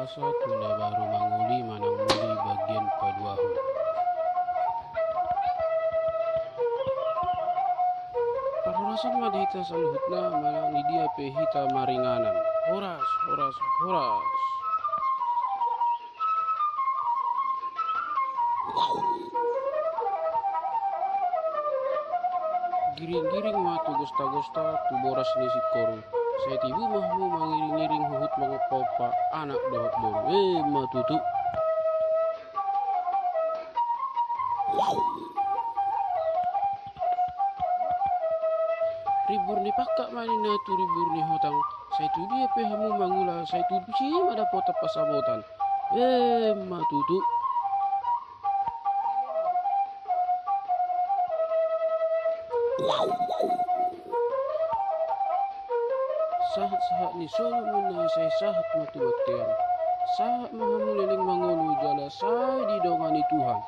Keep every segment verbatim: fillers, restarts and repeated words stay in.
Asa tu na baru mangoli manang muli bagian paduahon. Parhorasan ma di hita saluhutna, manang di dia pe hita maringanan. Horas, horas, horas. Giring-giring ma tu gosta-gosta, tu boras ni singkoru. Sai tibu ma hamu mangiring-iring huhut mangompar-ompar anak dohot boru. Emma tutu. Rimbur ni pangkak ma ninna tu rimbur ni hotang. Sai tu dia pe hamu mangula, sai tu si ma dapotan pansamotan. Emma tutu. Sahat-sahat ni solu ma ninna, sai sahat ma tu bontean. Sahat ma hamu leleng mangolu jala sai didongani Tuhan.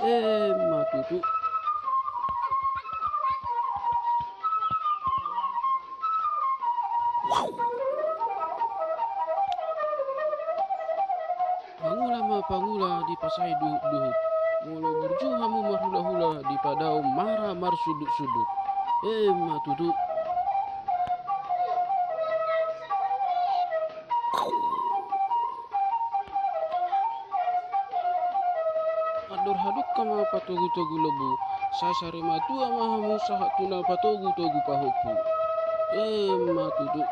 Emma tutu. Mangula ma pangula, dipasai duhut-duhut. Molo burju hamu marhula-hula, dipadao mara marsundut-sundut. Emma tutu. Andor hadungka ma patogu-togu lombu, sai sarimatua ma hamu sahat tu na patogu-togu pahompu. Emma tutu.